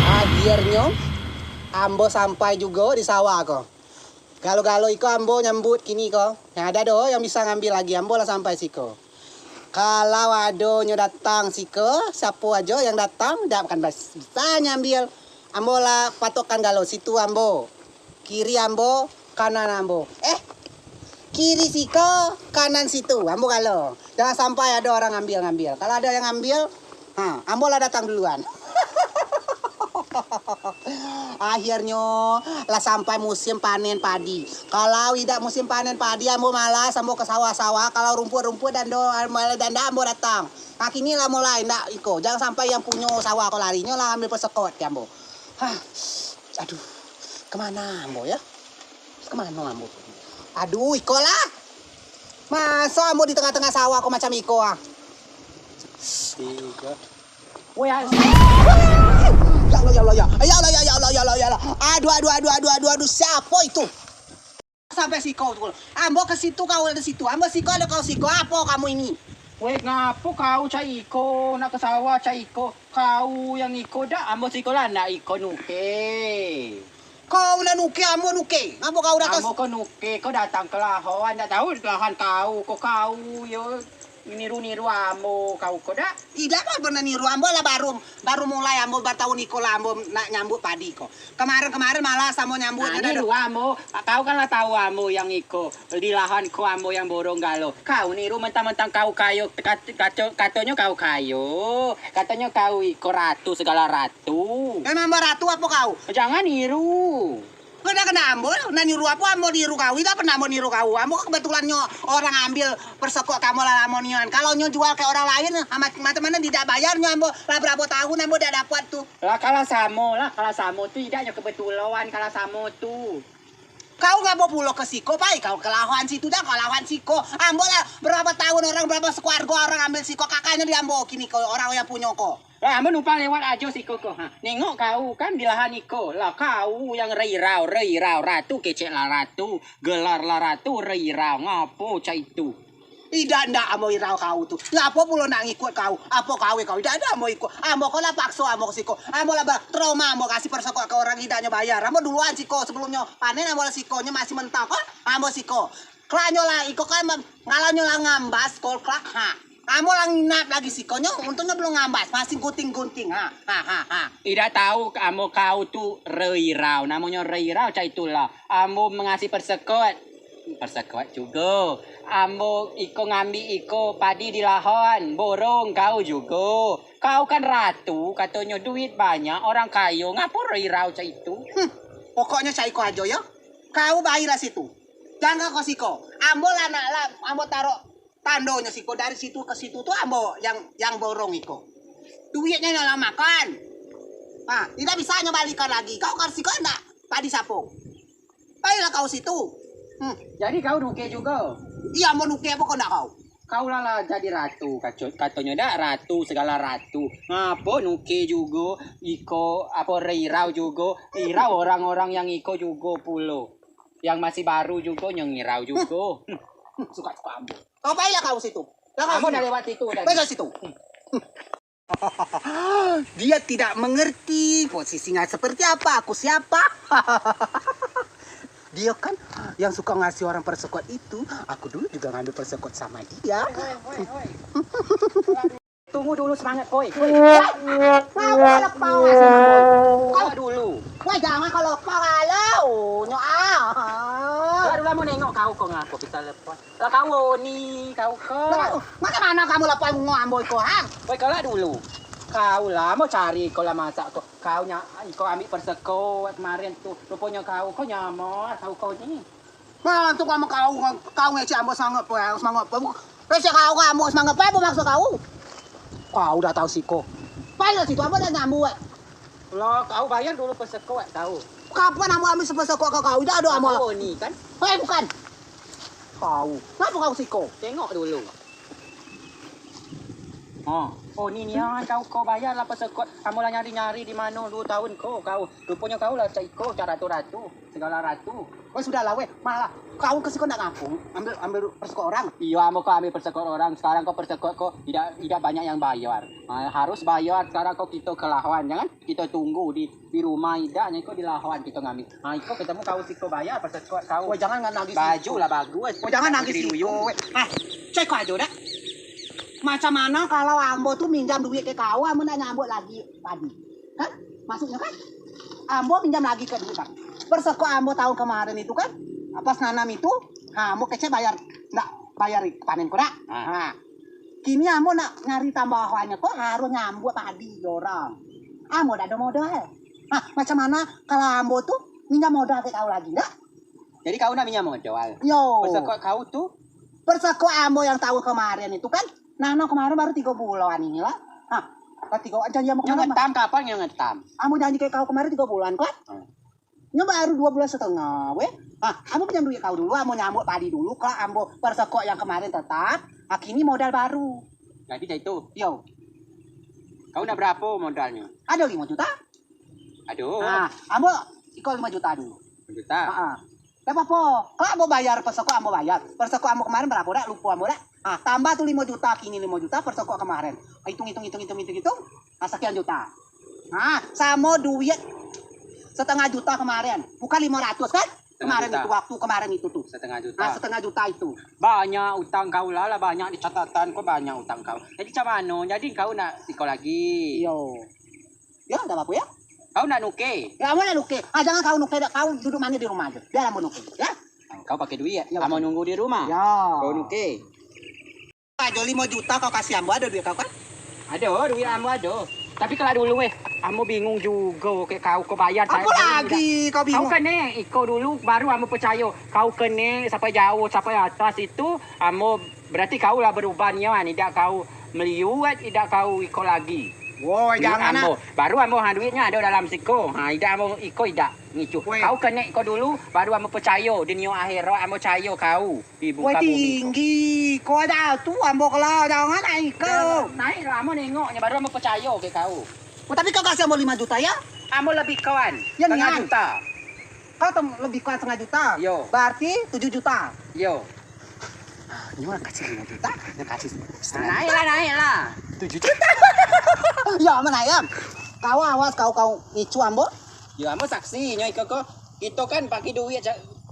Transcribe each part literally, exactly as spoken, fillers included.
Akhirnyo ambo sampai jugo di sawah ko. Galo-galo iko ambo nyambut kini ko. Nah, dak ado yang biso ngambil lagi, ambo lah sampai siko. Kalau ado nyo datang siko, siapo ajo yang datang, dak akan bas-, biso nyambil. Ambo lah patokkan galo, situ ambo. Kiri ambo, kanan ambo. Eh, kiri siko, kanan situ. Ambo galo. Jangan sampai ado orang ngambil-ngambil. Kalau ado yang ngambil, ha, ambo lah datang duluan. Akhirnyo lah sampai musim panen padi. Kalau idak musim panen padi, ambo malas, ambo ke sawah-sawah. Kalau rumput-rumput dan do, malah dan dak ambo datang. Nah, kini lah mulai ndak iko. Jangan sampai yang punyo sawah ko lari, nyo lah ambil persekot ke ambo. Hah. Aduh. Kemano ambo yo? Kemano ambo? Aduh, iko lah. Maso ambo di tengah-tengah sawah ko macam iko ah. Tigo. Woi, ah. Ya Allah, ya Allah, ya. Ya Allah, ya, ya Allah, ya Allah, ya Allah. Aduh, aduh, aduh, aduh, aduh, aduh. Siapo itu? Sampai siko tu. Ambo ke situ, kau ado situ. Ambo siko, ado kau siko. Apo kamu ini? Weh, ngapo kau cak iko? Nak ke sawah cak iko. Kau yang iko dak, ambo siko lah nak iko nuke. Kau nak nuke, ambo nuke. Ngapo kau datang? Ambo ko nuke, ko datang ke lahan, dak tau lahan kau, ko kau yo. Niru-niru ambo kau ko dak? Idak, ambo nak niru, ambo lah baru, baru mulai ambo bertahun iko lah ambo nak nyambut padi ko. Kemarin-kemarin malas ambo nyambut. Nah, niru ambo, kau kan lah tau ambo yang iko, di lahan ko ambo yang borong galo. Kau niru mentang-mentang kau kayo, kat-, kato, katonyo kau kayo, katonyo kau iko ratu segalo ratu. Emang ambo ratu apo kau? Jangan niru. Kena-kena ambo, nak niru apo ambo niru kau, idak pernah ambo niru kau. Ambo kebetulan nyo orang ambil persekot kau lah lamo nian. Kalau nyo jual ke orang lain, macam mano idak bayar nyo ambo, lah berapo tahun ambo dak dapat tu. Lah, kalau samo, lah, kalau samo tu idak nyo kebetulan, kalau samo tu. Kau ngapo pulo ke siko, pai kau ke lahan situ, dah, ke lahan siko. Ambo lah berapo tahun orang, berapo sekeluargo orang ambil siko, kakaknyo di ambo kini ko, orang yang punyo ko. Lah, ambo numpang lewat ajo siko ko. Ha. Nengok kau kan di lahan iko. Lah, kau yang reirau, reirau, ratu kecek lah ratu, gelar lah ratu, reirau, ngapo cak itu? Idak, ndak ambo irau kau tu. Ngapo pulo nak ngikut kau? Apo kau, kau? Idak, idak ambo ikut. Ambo ko lah pakso ambo ke siko. Ambo lah ba-, trauma ambo kasih persekot ke orang idak nyo bayar. Ambo duluan siko sebelum nyo panen, ambo lah siko, nyo masih mentah ko. Ambo siko. Kelak nyo lah iko kan, kalau nyo lah ngambas, kol kelak, ha. Ambo lah nginap lagi siko nyo, untung nyo belum ngambas, masih gunting-gunting, ha, ha, ha, ha. Idak tau ambo kau tu reirau, namonyo reirau cak itulah. Ambo mengasih persekot, persekot jugo. Ambo iko ngambik iko padi di lahan, borong kau jugo. Kau kan ratu, katonyo duit banyak, orang kayo, ngapo reirau cak itu? Hmm, pokoknyo cak iko ajo yo. Kau bailah situ. Jangan kau siko. Ambo lah nak lah, ambo tarok tandonyo siko dari situ ke situ tu ambo yang, yang borong iko. Duitnyo nyo lah makan. Ha, idak bisa nyo balikan lagi. Kau kar siko ndak padi sapo? Pailah kau situ. Hmm. Jadi kau nuke jugo? Iyo, ambo nuke, apo kau ndak kau? Kau lah, lah jadi ratu, kaco-, katonyo dak ratu, segalo ratu. Ngapo nuke jugo, iko, apo, reirau jugo, irau orang-orang yang iko jugo pulo. Yang masih baru jugo, nyong irau jugo. Suka-suka ambo. Kau pailah kau situ. Lah, kau situ. Ambo dah lewat situ tadi. Pailah situ. Dia tidak mengerti posisinya seperti apa, aku siapa. Dia kan yang suka ngasih orang persekot itu, aku dulu juga ngambil persekot sama dia. Woi, woi, woi, woi. Tunggu dulu semangat, koi. Koi. Wah, ngapo lepau asli, koi? Kau dulu. Wah, jangan kau lepau, kalau nyo ah. Kau dulu mau nengok kau, kau ngapo bisa lepau. Lah kau ni, kau ko. Lah, macam mano kamu lepau ngomong ambo iko, ha? Woi, kau lah dulu. Kau lah mau cari, kau lah masak, kau, kau nya, iko ambik persekot kemarin tu. Ruponyo kau, kau nyamar, kau, kau ni. Nah, tu kamu kau, kau ngecek ambo semangat po, semangat po. Ngecek kau, kamu semangat po, apo maksud kau? Kau dak tau siko. Pailah situ, ambo dak nyambut. Lah, kau bayar dulu persekot, tau. Kapan ambo ambik persekot ke kau? Dak ado ambo. Kau ni kan? Eh, bukan. Kau. Ngapo kau siko? Tengok dulu. Oh, oh, ni nian kau, kau bayar lah persekot. Ambo lah nyari-nyari di mano duo taun ko kau. Ruponyo kau lah seiko cak ratu-ratu, segalo ratu. Weh, sudahlah, weh. Malah kau ke siko ndak ngaku, ambil, ambil persekot orang. Iyo, ambo kau ambil persekot orang. Sekarang kau persekot kau idak, idak banyak yang bayar. Ah, harus bayar sekarang kau, kito ke lawan, jangan kito tunggu di, di rumah idak, nyo iko di lawan kito ngambil. Ah, iko ketemu kau siko bayar persekot kau. Weh, jangan nagih siko. Baju lah bagus. Weh, jangan nagih siko, weh. Ah, cek kau ajo dak. Macam mano kalau ambo tu minjam duit ke kau, ambo ndak nyambut lagi padi? Kan? Maksudnyo kan? Ambo minjam lagi ke duit kan? Persekot ambo taun kemaren itu kan? Pas nanam itu, ha, ambo kecek bayar, ndak bayar panen ko dak? Ah. Ha. Kini ambo nak nyari tambahannyo ko harus nyambut padi orang. Ambo dak ado modal. Ha, macam mano kalau ambo tu minjam modal ke kau lagi dak? Jadi kau nak minjam modal? Yo. Persekot kau tu? Persekot ambo yang taun kemaren itu kan? Nah, no, kemaren baru tigo bulan ini lah. Hah, lah tigo, janji ambo kemaren. Nyo ngetam, kapan nyo ngetam? Ambo janji ke kau kemaren tigo bulan kan? Hmm. Nyo baru duo bulan setengah, weh. Hah, ambo pinjam duit kau dulu, ambo nyambut padi dulu, kelak ambo persekot yang kemaren tetap. Hah, kini modal baru. Jadi cak itu? Yo. Kau nak berapo modalnyo? Ado limo juta. Ado. Nah, ambo iko limo juta dulu. Limo juta? Ha. Dak apo-apo. Kalau ambo bayar persekot, ambo bayar. Persekot ambo kemaren berapo dak? Lupo ambo dak. Ah, tambah tu limo juta, kini limo juta, persekot kemaren. Itung, itung, itung, itung, itung, itung. Ah, sekian juta. Ah, samo duit setengah juta kemaren. Bukan limo ratus kan? Setengah juta. Kemaren itu, waktu kemaren itu tu. Setengah juta. Ah, setengah juta itu. Banyak utang kau lah, lah banyak di catatan kau, banyak utang kau. Jadi macam mano? Jadi kau nak iko lagi? Iyo. Yo, dak apo-apo yo. Kau nak nuke? Yo, ambo nak nuke. Ah, jangan kau nuke dak, kau duduk manis di rumah ajo. Biar ambo nuke, yo. Kau pakai duit, yo, ambo nunggu di rumah. Yo. Kau nuke. Ajo limo juta kau kasih ambo, ado duit kau kan? Ado, duit ambo ado. Tapi kalau dulu, weh, ambo bingung jugo, kek kau, kau bayar. Apo lagi kau bingung? Kau kene iko dulu, baru ambo percayo. Kau kene sampai jauh, sampai atas itu, ambo Berarti kau lah berubah nian, idak kau meliwet, idak kau iko lagi. Woi, jangan, ambo. Baru ambo, ha, duitnyo ado dalam siko. Ha, idak ambo iko, idak ngicu. Woi. Kau kene iko dulu, baru ambo percayo, dunia akhirat ambo percayo kau di muka bumi ko. Woi, tinggi. Kau ado tu, ambo kalau jangan naik kau. Naik lah, ambo nengoknyo, baru ambo percayo ke kau. Oh, tapi kau kasih ambo lima juta, yo? Ambo lebih kawan. Yo, setengah juta. Kau tem-, lebih kawan setengah juta? Yo. Berarti tujuh juta? Yo. Ini orang kasih lima juta, dia kasih setengah juta. Naik lah, naik lah. Tujuh juta. Yo, aman ayam. Kau awas, kau, kau ngicu ambo. Yo, ambo saksi, nyo iko ko. Kito kan pakai duit,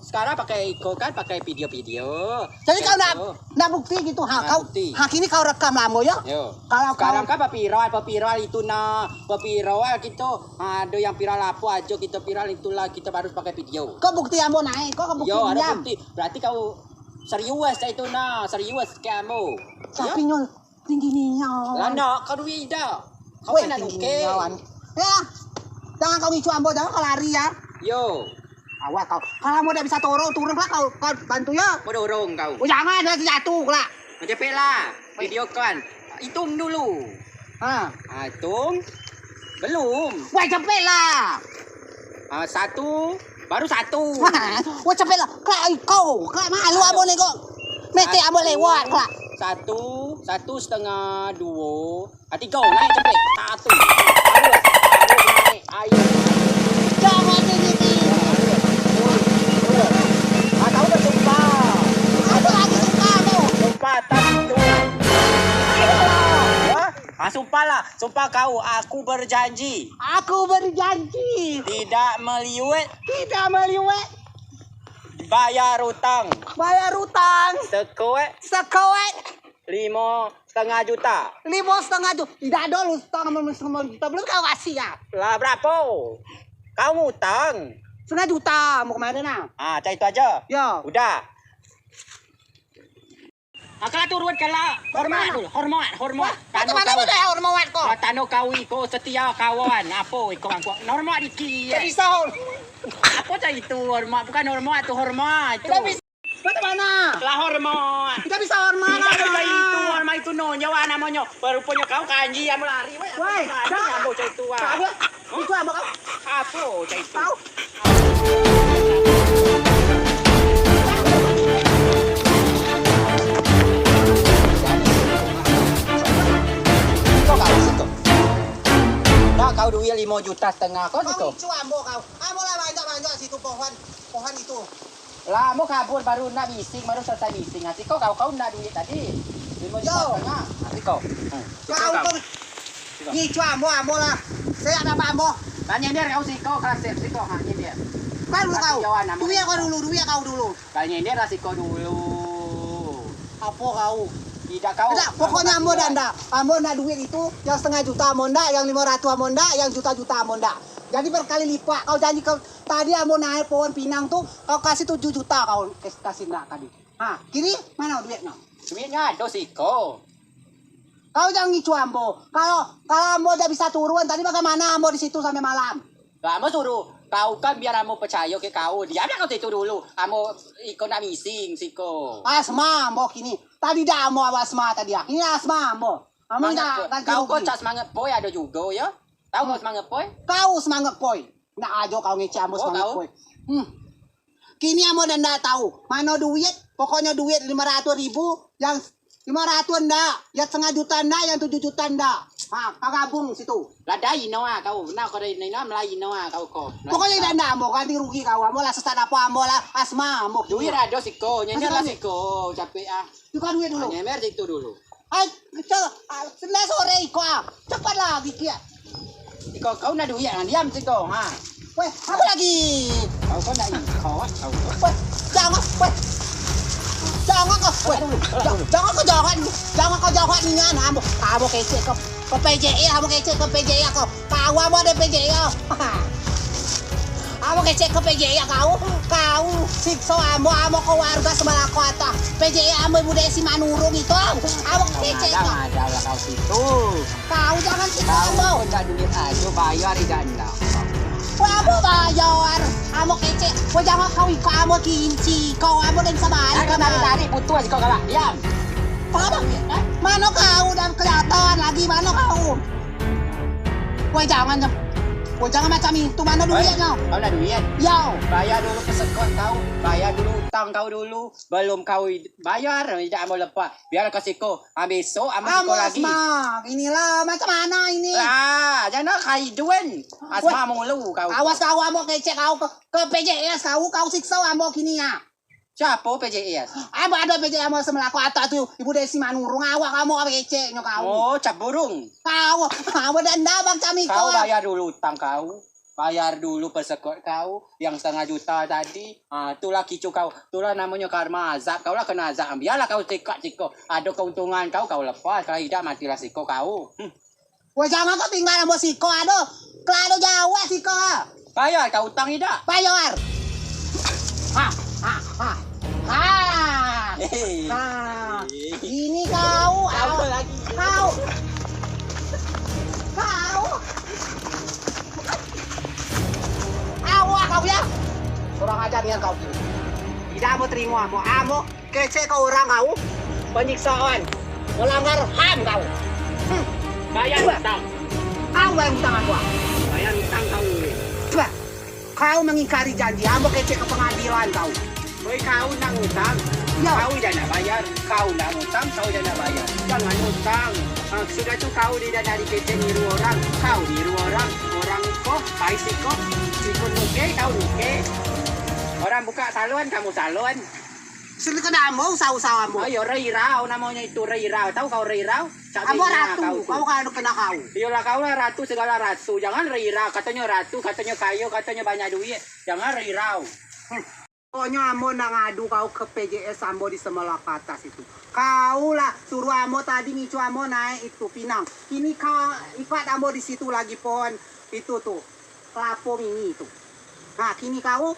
sekarang pakai iko kan, pakai video-video. Jadi kau nak, nak bukti gitu? Ha, kau, ha, kini kau rekam lah ambo, yo? Yo. Kalau kau sekarang kan viral, viral itu nah, viral kito. Ado yang viral apo ajo kito viral, itulah kito harus pakai video. Kau bukti ambo naik, kau, kau bukti. Yo, ado bukti. Berarti kau serius cak itu nah, serius ke ambo. Tapi nyo tinggi nian. Lah nak kau duit dak? Kau kan nak nuke. Yo. Jangan kau ngicu ambo, jangan kau lari yo. Yo. Awas kau. Kalau ambo dak bisa turun, turun lah kau, kau bantu yo. Mau dorong kau. Oh, jangan, dah jatuh lah. Cepet lah. Video kan. Hitung dulu. Ha. Ha, hitung. Belum. Wah, cepet lah. Ha, satu. Baru satu. Wah, wah, cepet lah. Kelak iko. Kelak malu ambo ni kok. Mete ambo lewat kelak. Satu, satu setengah, duo. Ha, tigo. Naik cepet. Satu. Harus. Harus naik. Ayo. Jangan tinggi-tinggi. Ha, kau bersumpah. Apa lagi sumpah tu? Sumpah tak itu. Ha? Ha, sumpahlah. Sumpah kau, aku berjanji. Aku berjanji. Tidak meliwet. Tidak meliwet. Bayar utang. Bayar utang. Sekoek. Sekoek. Limo setengah juta. Limo setengah juta. Idak ado lu setengah, limo setengah juta. Belum kau kasih yo. Lah berapo? Kau ngutang. Setengah juta ambo kemaren nah. Ah, cak itu ajo. Yo. Udah. Ah, kelak turun, kelak. Hormat dulu, hormat, hormat. Tano kau. Lah, tano kau iko setia kawan. Apo iko mangkuk? Hormat dikit. Tidak bisa. Apo cak itu hormat? Bukan hormat tu, hormat itu. Tidak bisa. Macam mano? Lah hormat. Tidak bisa hormat. Tidak bisa itu, hormat itu nonyo namonyo. Ruponyo kau kanji, ambo lari. Woi, ambo cak itu. Itu ambo kau. Apo cak itu? Kau. Kau duit limo juta setengah, kau siko. Kau icu ambo kau. Ambo lah banyak-banyak situ pohon, pohon itu. Lah, ambo kabur baru nak mising, baru selesai mising. Nah, siko kau, kau nak duit tadi. Limo juta setengah. Nah, siko. Hmm. Kau kau. Ngicu ambo, ambo lah. Saya nak ambo. Nah, nyender kau siko, kasep siko, ha, nyender. Kau dulu kau. Duit kau dulu, duit kau dulu. Kau nyender lah siko dulu. Apo kau? Tidak kau. Tidak, pokoknya ambo dak ndak. Ambo ndak duit itu, yang setengah juta ambo ndak, yang limo ratus ambo ndak, yang juta-juta ambo ndak. Jadi berkali lipat kau janji kau tadi ambo naik pohon pinang tu, kau kasih tujuh juta kau kas-, kasih ndak tadi. Ha, kini mano duitnyo? Duitnyo ado siko. Kau jangan ngicu ambo. Kalau, kalau ambo dak bisa turun, tadi bagaimana ambo di situ sampai malam? Lah, ambo suruh kau kan biar ambo percayo ke kau. Diam lah kau situ dulu. Ambo iko nak mising siko. Asma ambo kini. Tadi dak ambo asma tadi, ah. Kini asma ambo. Ambo ndak ganti rugi. Kau ko cak semangat poi ado jugo, yo. Tau kau semangat poi? Kau semangat poi. Ndak ajo kau ngecek ambo semangat poi. Hmm. Kini ambo dak ndak tau mano duit, pokoknyo duit limo ratus ribu, yang limo ratus ndak, yang setengah juta ndak, yang tujuh juta ndak. Ha, kau gabung situ. Lah dai ino ah kau, nah kau dai ino, melai ino ah kau ko. Pokoknyo dak ndak ambo ganti rugi kau, ambo lah sesat apo ambo lah asma ambo. Duit ado siko, nyenyar lah siko, capek ah. Tukar duit dulu. Nyemer situ dulu. Ai, kecil, ah, sebelah sore iko ah. Cepat lagi kia. Iko kau nak duit, ah, diam siko, ha. Weh, apo lagi? Kau kau nak iko, kau. Weh, jangan, weh. Jangan kau, weh. Jangan kau, jangan. Jangan kau, jangan nian. Ambo, ambo kecek kau. Kau P J E, ambo kecek kau P J E kau. Kau ambo ade P J E. Ambo kecek kau P J E kau. Kau sikso ambo, ambo keluarga sebelah kota. P J E ambo Ibu Desi Manurung itu. Ambo kecek kau. Ada lah kau situ. Kau jangan sikso ambo. Kau minta duit ajo, bayar idak ndak. Wah, ambo bayar. Ambo kecek. Wah, jangan kau iko ambo kinci. Kau ambo dak bisa balik. Dari tadi putus kau galak. Diam. Apa? Mano kau dak kelihatan lagi? Mano kau? Woi, jangan, Jang. Woi, jangan macam itu. Mano duitnyo? Kau nak duit? Yo. Bayar dulu pesekot kau. Bayar dulu utang kau dulu. Belum kau id-, bayar, idak ambo lepas. Biar kau siko. Ah, besok ambo siko lagi. Asma, inilah macam mano ini? Ah, jangan kau idun. Asma mulu kau. Awas kau, ambo kecek kau ke, ke P J S kau, kau sikso ambo kini ah. Siapo P J S? Ambo ado P J S ambo sebelah kota tu, Ibu Desi Manurung, awak ambo keceknyo kau. Oh, cap burung. Kau, ambo dak ndak bang cami kau. Kau bayar dulu utang kau. Bayar dulu pesekot kau yang setengah juta tadi. Ah, itulah kicu kau. Itulah namonyo karma azab. Kau lah keno azab. Biarlah kau sikok-sikok. Ado keuntungan kau, kau lepas. Kalau idak, matilah siko kau. Hmm. Wah, jangan kau tinggal ambo siko, aduh. Kelado jauh siko. Bayar kau utang idak? Bayar. Ha, ha, ha. Ha. Hei. Ha. Ini kau, kau lagi. Kau. Kau. Awas kau ya. Kurang ajar nian kau. Idak ambo terimo ambo. Ambo kecek kau orang kau. Penyiksaan. Melanggar ham kau. Hmm. Bayar utang. Kau bayar utang ambo. Bayar utang kau. Bah. Kau mengingkari janji, ambo kecek ke pengadilan kau. Oi, kau ndak ngutang, kau idak ndak bayar. Kau ndak ngutang, kau idak ndak bayar. Jangan ngutang. Ah, sudah tu kau idak ndak dikecek niru orang. Kau niru orang. Orang iko, pai siko. Siko nuke, kau nuke. Orang buka salon, kamu salon. Sini kena ambo, usah-usah ambo. Ayo, reirau namonyo itu, reirau. Tau kau reirau? Ambo ratu, kau kan kena kau. Iyolah, kau lah ratu segala ratu. Jangan reirau. Katonyo ratu, katonyo kayo, katonyo banyak duit. Jangan reirau. Hmm. Pokoknyo ambo ndak ngadu kau ke P J S ambo di Semelah Atas itu. Kau lah suruh ambo tadi ngicu ambo naik itu pinang. Kini kau ikat ambo di situ lagi pohon itu tu. Kelapo mini tu. Nah, kini kau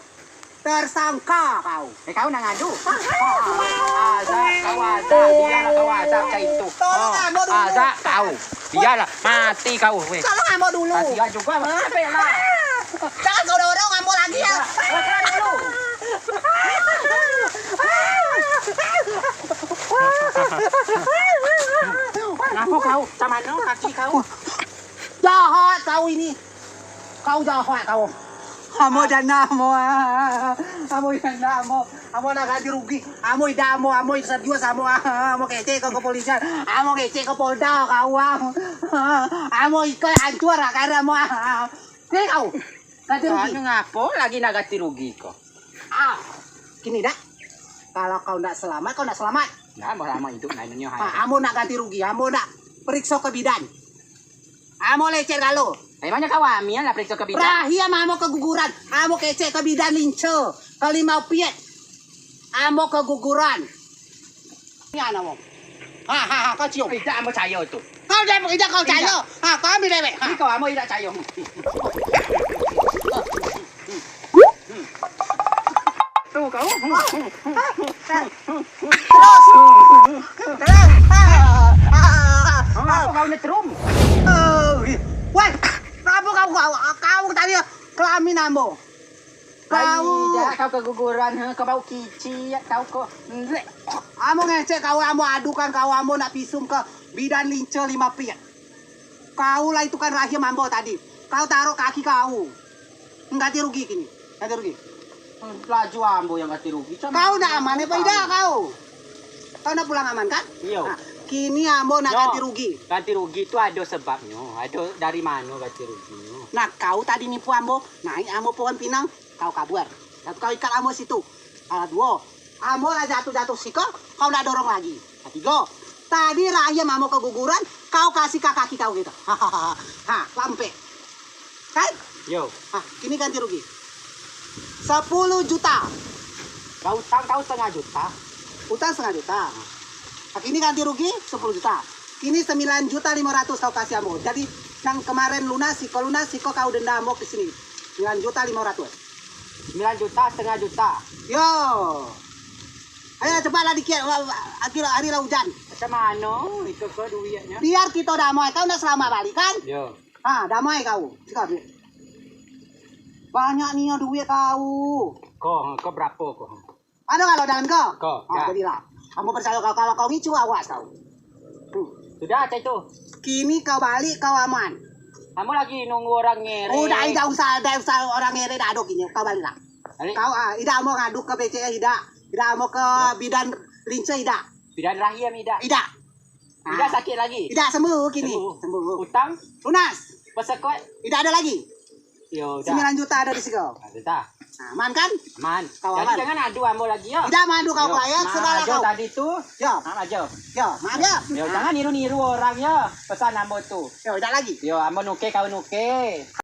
tersangka kau. Eh, kau ndak ngadu. Azab, kau azab. Biarlah kau azab cak itu. Tolong ambo dulu. Azab kau. Biarlah. Mati kau, weh. Tolong ambo dulu. Kasihan juga, Bang. Capek lah. Jangan kau dorong ambo lagi ya. Iya. Kau dulu. Ngapo kau? Cak mano kaki kau? Jahat kau ini. Kau jahat kau. Ambo dana ambo, ah. Ambo dana ambo. Ambo ndak ganti rugi. Ambo idak ambo, ambo serius ambo, ah. Ambo kecek ke kepolisian. Ambo kecek ke Polda kau, ah. Ambo iko hancur, ah, karena ambo, ah, ah. Kini kau ganti rugi. Anu ngapo lagi nak ganti rugi ko? Ah, kini dak. Kalau kau ndak selamat, kau ndak selamat. Nah, ambo lamo idup nanya hai. Ah, ambo nak ganti rugi, ambo nak perikso ke bidan. Ambo lecet galo. Emangnya kau hamil lah perikso ke bidan? Rahim ambo keguguran. Ambo kecek ke bidan Lince, ke Limau Piet. Ambo keguguran. Ini anak wong. Ha, ha, ha, kau cium. Idak ambo cayo tu. Kau jangan, idak kau cayo. Ha, kau ambil dewek. Ha. Iko ambo idak cayo. Tu kau. Terus. Terus. Ah, ah, ah, ah. Ngapo kau nyetrum? Eh, weh, ngapo kau, kau, kau tadi kelamin ambo? Kau. Ai, dah, kau keguguran, he, kau bau kicik, kau ko. Ambo ngecek kau, ambo adukan kau, ambo nak pisum ke bidan Lince Limau Piet. Kau lah itu kan rahim ambo tadi. Kau taruh kaki kau. Ganti rugi kini. Ganti rugi. Laju ambo yang ganti rugi. Kau ndak aman apa idak kau? Kau ndak pulang aman kan? Iyo. Nah, kini ambo nak ganti rugi. Ganti rugi tu ado sebabnyo. Ado dari mano ganti ruginyo? Nah, kau tadi nipu ambo, naik ambo pohon pinang, kau kabur. Satu kau ikat ambo situ. Salah duo. Ambo lah jatuh-jatuh siko, kau ndak dorong lagi. Nah, tigo. Tadi rahim ambo keguguran, kau kasih ke kaki kau gitu. Ha, lampe. Kan? Yo. Ha, kini ganti rugi. Sepuluh juta. Kau utang kau setengah juta. Utang setengah juta. Ha, kini ganti rugi sepuluh juta. Kini sembilan juta lima ratus kau kasih ambo. Jadi, nang kemarin lunas, siko lunas, siko kau denda ambo ke sini. Sembilan juta lima ratus. Sembilan juta, setengah juta. Yo. Ayo, cepatlah dikit. Wa-, wa-, akhir hari lah hujan. Macam mano iko ko duitnyo? Biar kito damai, kau ndak selamat balik, kan? Yo. Ha, damai kau. Siko duit. Banyak nio duit kau. Ko, ko berapo ko? Ado kalau dalam ko? Ko, ha, ya. Jadilah. Ambo percayo kau, kalau kau ngicu, awas kau. Hmm. Sudah, cak itu. Kini kau balik, kau aman. Ambo lagi nunggu orang ngere. Udah, idak usah, idak usah orang ngere, idak ado kini. Kau baliklah. Balik? Kau, ah, idak ambo ngadu ke P C S, idak. Idak ambo ke bidan Lince, idak. Bidan rahim, idak. Idak. Idak sakit lagi? Idak, sembuh kini. Sembuh. Sembuh. Utang? Lunas. Pesekot? Idak ado lagi. Yo, udah. Sembilan juta ado di siko. Nah, sudah. Nah, aman kan? Aman. Kau aman. Jadi jangan adu ambo lagi, yo. Idak mengadu kau. Yo, kelayak, maaf ajo tadi tu. Yo. Maaf ajo. Yo, maaf, yo. Yo, jangan niru-niru orang, yo. Pesan ambo tu. Yo, idak lagi. Yo, ambo nuke, kau nuke.